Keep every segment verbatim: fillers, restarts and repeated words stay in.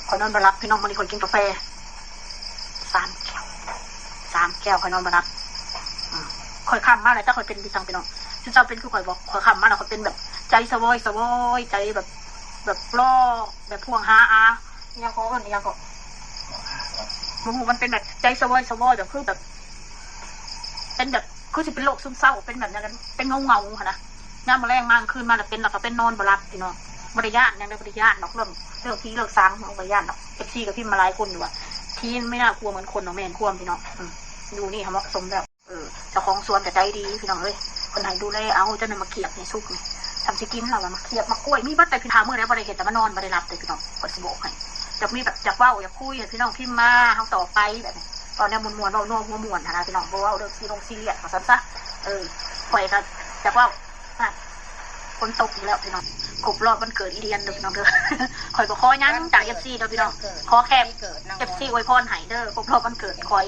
ข้อยนอนบ่หลับพี่น้อง มื้อนี้ข้อยกินกาแฟสามแก้ว สามแก้วข้อยนอนบ่หลับ อืม ข้อยค่ำมาแล้ว จักข้อยเป็นคือหยังพี่น้อง ซุเจ้าเป็นคือข้อยบ่ ข้อยค่ำมาแล้วข้อยเป็นแบบใจสะวอยสะวอย ใจแบบ แบบรอ แบบพวงหาอา อิหยังก็เอิ้นอิหยังก็ บ่ฮู้ มันเป็นแบบใจสะวอยสะวอย แบบคือแบบ เป็นแบบ คือสิเป็นโรคซึมเศร้า เป็นแบบนั้น เป็นเงาๆ หั้นนะ ยามมื้อแลงมากลางคืนมาแล้วเป็น แล้วก็เป็นนอนบ่หลับพี่น้อง บ่ได้ย้านหยังเด้อ บ่ได้ย้านดอก เรื่อง เรื่องผีเรื่องสางบ่ได้ย้านดอก เอฟซี ก็พิมพ์มาหลายคนอยู่ว่า ผีไม่น่ากลัวเหมือนคนเนาะ แม่นความพี่น้อง อืม อยู่นี่เหมาะสมแล้ว เออ เจ้าของสวนก็ใจดีพี่น้องเอ้ย เพิ่นให้ดูแลเอา เจ้านั่นมาเขียบนี่สุกนี่ ทำสิกินแล้วล่ะ มาเขียบ มากล้วย มีเบิด แต่พี่ หามื้อใดบ่ได้เฮ็ด แต่มานอนบ่ได้หลับเลยพี่น้อง ข้อยสิบอกให้ อยากมีแบบ อยากเว้า อยากคุย ให้พี่น้องพิมพ์มา เฮาตอบไปแบบนี้ เว้าแนวม่วนๆ เว้านัวหัวม่วนหั้นนะพี่น้อง บ่เว้าเรื่องซีรงซีเรียส ว่าซั่นซะ เออ ข้อยก็อยากเว้า อ่ะ ฝนตกอีกแล้วพี่น้อง ครบรอบวันเกิดอีเดียนเด้อพี่น้องเด้อ ข้อยบ่ขอหยังจาก เอฟซี เด้อพี่น้อง ขอแค่ เอฟซี อวยพรให้เด้อ ครบรอบวันเกิดข้อย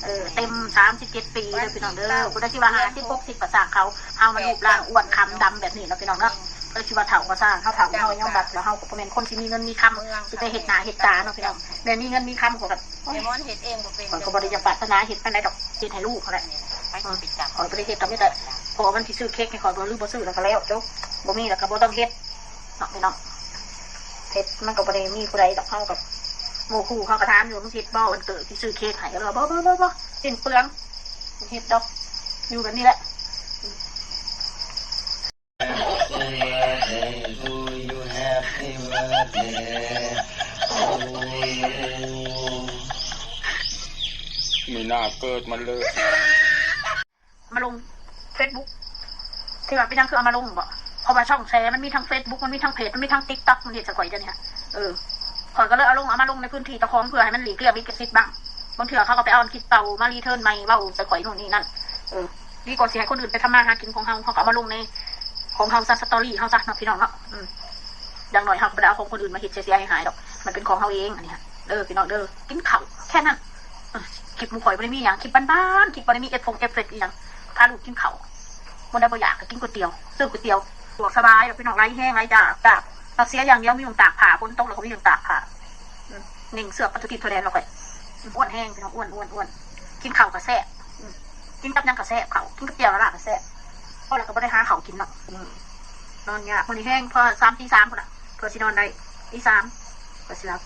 เออ เต็ม สามสิบเจ็ด ปีเด้อพี่น้องเด้อ ผู้ใดที่ว่า ห้าสิบ หกสิบ ก็ซ่างเขา เฮามันรูปร่างอ้วนคำดำแบบนี้เนาะพี่น้องเนาะ ผู้ใดที่ว่าเฒ่าก็ซ่าง เฮาเฒ่าเฮายอมรับ แล้วเฮาก็บ่แม่นคนที่มีเงินมีคำ สิไปเฮ็ดนาเฮ็ดตาเนาะพี่น้อง แม่นมีเงินมีคำก็แบบ โอ้ย เดมอนเฮ็ดเองบ่เป็น ข้อยก็บ่ได้อยากปรารถนาเฮ็ดปานใดดอก เฮ็ดให้ลูกหั้นแหละ ไปสิไปจับ ข้อยบ่ได้เฮ็ดก็มีแต่ เพราะว่ามันสิซื้อเค้กให้ข้อยบ่ หรือบ่ซื้อแล้วก็แล้วจบ บ่มีแล้วก็บ่ต้องเฮ็ดเนาะพี่น้อง เฮ็ดมันก็บ่ได้มีผู้ใดดอก เฮากับหมู่คู่เขาก็ถามอยู่ มึงสิเฮ็ดบ่วันเกิด สิซื้อเค้กให้ ก็เลยว่า บ่ บ่ บ่ บ่ สิ้นเปลือง บ่เฮ็ดดอก อยู่แบบนี้แหละ มีหน้าเกิดมาเลย มาลง Facebook ที่ว่าเป็นหยังคือเอามาลงบ่ เพราะว่าช่องแชร์มันมีทั้ง Facebook มันมีทั้งเพจ มันมีทั้ง TikTok มันเฮ็ดใส่ข่อยเดี๋ยวนี้ฮะ เออ ข้อยก็เลยเอาลง เอามาลงในพื้นที่เจ้าของ เพื่อให้มันหลีกเลี่ยงลิขสิทธิ์บ้าง บางเทื่อเขาก็ไปเอาคลิปเก่ามารีเทิร์นใหม่ เว้าใส่ข่อยนู่นนี่นั่น เออ ดีกว่าสิให้คนอื่นไปทำมาหากินของเฮา เฮาก็เอามาลงในของเฮาซะ สตอรี่เฮาซะเนาะพี่น้องเนาะ อืม อย่างน้อยเฮาก็บ่ได้เอาของคนอื่นมาเฮ็ดเสียหายๆดอก มันเป็นของเฮาเองอันนี้ฮะ เด้อพี่น้องเด้อ กินข้าวแค่นั้น เออ คลิปหมู่ข่อยบ่ได้มีหยัง คลิปบ้านๆ คลิปบ่ได้มีเอฟฟงเอฟเฟกต์อีหยัง พาลูกกินข้าว มื้อใดบ่อยากก็กินก๋วยเตี๋ยว ซื้อก๋วยเตี๋ยว สะดวกสบายดอกพี่น้อง ไร้แฮงไร้อยาก อยาก เราเสียอย่างเดียวมีหม่องตากผ้า ฝนตกแล้วก็มีหม่องตากผ้า อืม นิ่งเสือกปัตถุดิบทั่วแดนเราค่อย อ้วนแฮงพี่น้อง อ้วน อ้วน อ้วน กินข้าวก็แซ่บ อืม กินกับหยังก็แซ่บ ข้าว กินกับแจ่วละลาก็แซ่บ พอแล้วก็บ่ได้หาข้าวกินเนาะ อืม นอนยาก มื้อนี้แฮงพอสาม ตีสามพุ้นน่ะ เพื่อสินอนได้ ตีสาม เพื่อสิหลับ